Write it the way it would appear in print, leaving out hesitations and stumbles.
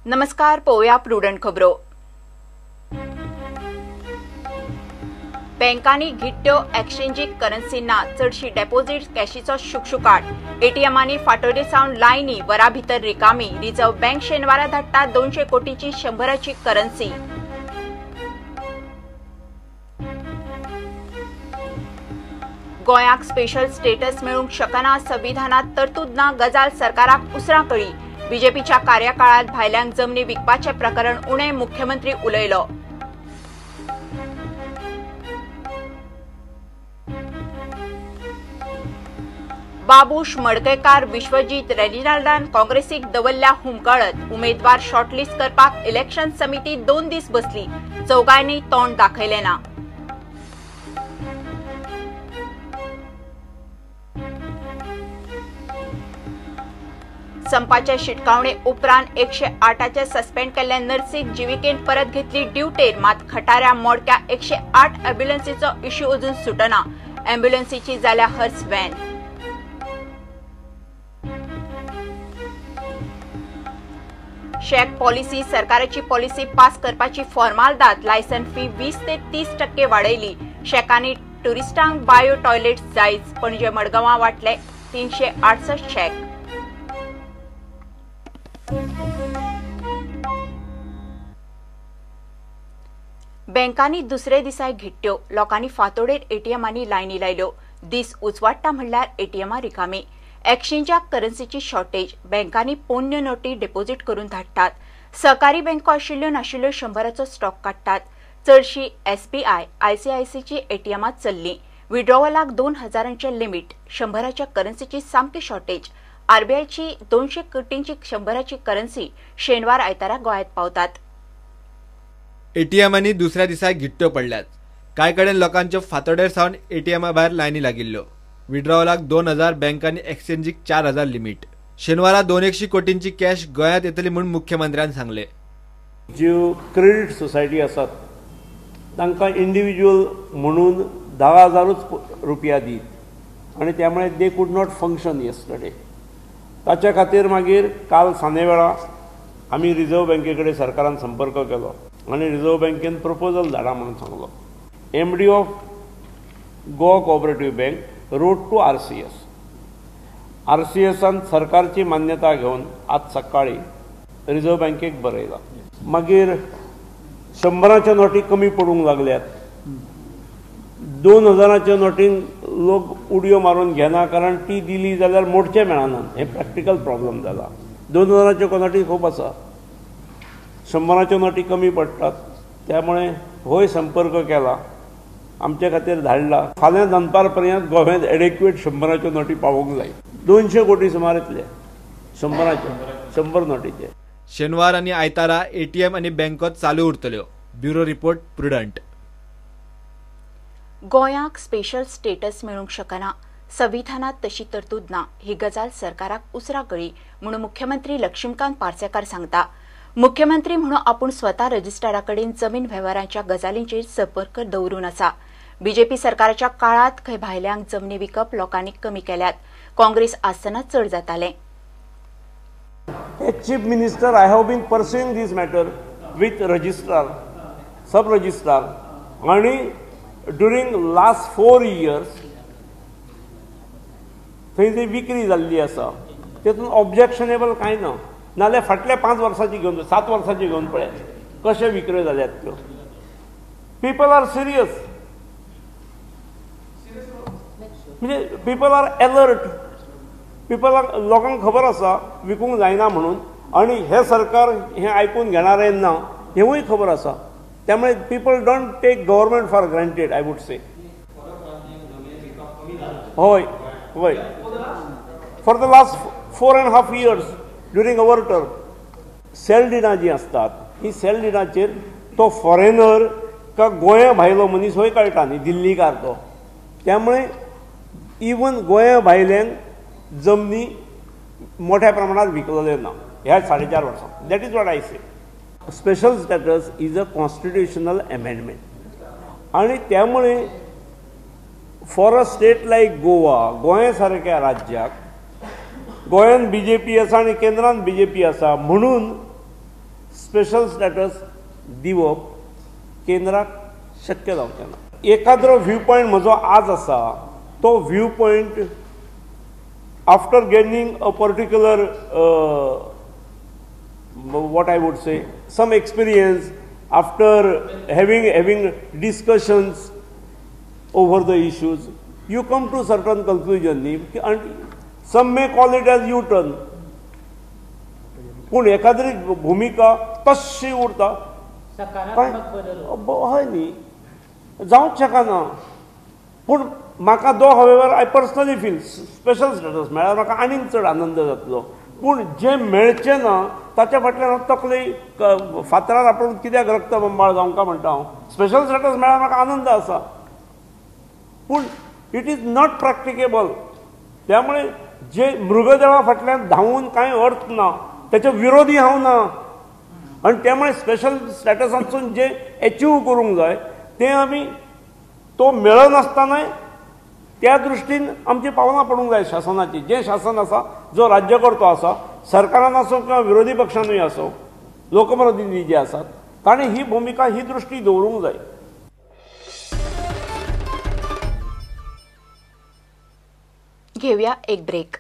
नमस्कार, पळोवया प्रुडंट खबरो. बँकांनी घिट्ट्यो एक्सचेंजीक करन्सी ना, चडशी डेपोझिट कॅशीचो शुकशुकाट. एटीएमांनी फाटोडे सावन लायनी, वरा भितर रिकामी. रिझर्व्ह बँक शेनवारा धाडटा 200 कोटीची 100ची करन्सी. गोंयाक स्पेशल स्टेटस मेळूंक शकना, संविधानात तरतूद ना, गजाल सरकाराक उसरां कळ्ळी. बीजेपीच्या कार्यकाळात भायल्यांक जमनी विकपाचें प्रकरण उणें, मुख्यमंत्री उलयलो. बाबूश मडकयकार, विश्वजीत रेजिनाल्डान काँग्रेसीक दवरल्या हुमकळत. उमेदवार शॉर्टलिस्ट करपाक इलेक्शन समिती 2 दीस बसली, चौगांनी तोंड दाखयलें ना. संपाचे शिटकावणे उपरांत 108 सस्पेंड केल्ल्या नर्सीक जिविकेन परत घेतली ड्युटेर, मात खटाऱ्या मोडक्या 108 ॲम्ब्युलन्सीचो इश्यू अजून सुटना. ॲम्ब्युलन्सीची जाल्या हर्स व्हॅन. शॅक पॉलिसी, सरकाराची पॉलिसी पास करपाची फॉर्मालदाद, लायसन फी 20 ते 30% वाडयली. शॅकांनी टुरिस्टांक बायो टॉयलेट्स जायच. पणजे मडगांवां वांटले 368 शॅक. बँकांनी दुसरे दिसाय घिट्ट्यो, लोकांनी फांतोडेर एटीएमांनी लायनी लायल्यो. दीस उजवाडटा म्हणल्यार एटीएमां रिकामी. एक्सचेंजाक करन्सीची शॉर्टेज, बँकांनी पोन्न्यो नोटी डेपोझिट करून धाडटात. सहकारी बँको आशिल्ल्यो नाशिल्ल्यो 100चो स्टॉक काडटात. चडशी एसबीआय, आयसीआयसीची एटीएमां चल्लीं. विड्रॉवलाक 2000 लिमीट. 100च्या करन्सीची सामकी शॉर्टेज. आरबीआयची 200 कोटींची 100ची करन्सी शेनवार आयतारा गोंयांत पावतात. एटीएमांनी दुसऱ्या दिसा घिट्ट्यो पडल्यात. कांय कडेन लोकांच्यो फांतोडेर सावन एटीएमा भायर लायनी लागिल्ल्यो. विड्रॉवलाक 2000, बँकांनी एक्सचेंजीक 4000 लिमीट. शेनवारा 200 कोटींची कॅश गोंयांत येतली म्हूण मुख्यमंत्र्यान सांगले. ज्यो क्रेडीट सोसायटी आसात तांकां इंडिविज्युअल म्हणून 10,000 रुपया दीत आनी त्यामुळे they could not function yesterday. ताच्या खातीर मागीर काल सांजे वेळा आमी रिझर्व्ह बँके कडेन सरकारान संपर्क केलो आनी रिझर्व्ह बँकेन प्रपोजल धाडा म्हणून सांगलो. MD of Goa cooperative bank wrote to RCS. आरसीएसान सरकारची मान्यता घेवन आज सकाळी रिझर्व्ह बँकेक बरयला. मागीर 100च्या नोटी कमी पडूंक लागल्यात. 2000च्या नोटीन लोक उडयो मारून घेना, कारण ती दिली जाल्यार मोडचे मेळना. हे प्रॅक्टिकल प्रॉब्लम जाला. 2000च्यो नोटी खूब आसा, 100च्यो नोटी कमी पडटात. त्यामुळे होय संपर्क केला, आमचे खातीर धाडला. फाल्यां दनपार पर्यंत गोव्यांत एडेक्वेट 100च्यो नोटी पावोवंक जाय. 200 कोटी सुमार येतले 100 नोटीचे. शेनवार आनी आयतारा एटीएम आनी बँको चालू उरतल्यो. Bureau report, Prudent. गोंयाक स्पेशल स्टेटस मेळूंक शकना, संविधानात तशी तरतूद ना, ही गजाल सरकाराक उसरां कळ्ळी म्हणून मुख्यमंत्री लक्ष्मीकांत पार्सेकार सांगता. मुख्यमंत्री म्हणून आपूण स्वता रजिस्ट्रारा कडेन जमीन वेव्हारांच्या गजालींचेर संपर्क दवरून आसा. बीजेपी सरकाराच्या काळात खंय भायल्यांक जमनी विकप लोकांनी कमी केल्यात. काँग्रेस आसतना चड जातालें. As Chief Minister, I have been pursuing this matter with registrar, sub registrar, आणि ड्युरींग लास्ट 4 इयर्स थंय जी विक्री जाल्ली आसा तेतून ऑब्जेक्शनेबल कांय ना. नाल्यार फाटल्या 5 वर्सांची घेवन 7 वर्सांची घेवन पळयात कशे विक्री जाल्यात त्यो. पीपल are serious, म्हणजे पीपल are alert. पिपलाक लोकांक खबर आसा विकूंक जायना म्हणून, आनी हें सरकार हें आयकून घेणारें ना हेंवूय खबर आसा. त्यामुळे people don't take government for granted, I would say. हय हय, for the last 4.5 years during our term sale डिनां जीं आसतात ही सेल डिनाचेर तो फॉरेनर का गोंया भायलो मनीस होय कळटा न्ही, दिल्लीकार तो. त्यामुळे इवन गोंया भायल्यान जमनी मोठ्या प्रमाणात विकलेले ना ह्या 4.5 वर्सां. That is what I say. Special status is a constitutional amendment आनी त्यामुळे for a state like Goa, Goa सारक्या राज्याक गोंयांत बीजेपी आसा आनी केंद्रांत बीजेपी आसा म्हणून स्पेशल स्टॅटस दिवप केंद्राक शक्य जावचें ना. एकाद्रो व्यू पॉयंट म्हजो आज आसा तो view point after gaining a particular what I would say some experience, after having discussions over the issues, you come to certain conclusion न्ही. आनी some may call it as U turn, पूण एकाद्री भुमिका तशी उरता हय न्ही, जावंक शकना. पूण म्हाका though however I personally feel special status मेळ्ळ्यार म्हाका आनीक चड आनंद जातलो. पूण जें मेळचें ना ताच्या फाटल्यान हांव तकली फातरार आपडून कित्याक रक्त बंबाळ जावंक काय म्हणटा हांव. स्पेशल स्टेटस मेळ्ळ्यार म्हाका आनंद आसा, पूण it is not practicable. त्यामुळे जे मृगदेवा फाटल्यान धांवून कांय अर्थ ना, त्याच्या विरोधी हांव ना. आनी त्यामुळे स्पेशल स्टेटसांतसून जे एचीव करूंक जाय तें आमी तो मेळनासतनाय त्या दृश्टीन आमची पावलां पडूंक जाय शासनाची. जें शासन आसा, जो राज्यकर्तो आसा, सरकारान आसूं किंवा विरोधी पक्षानूय आसूं, लोकप्रतिनिधी जे आसात ताणें ही भुमिका ही दृश्टी दवरूंक जाय. घेऊया एक ब्रेक.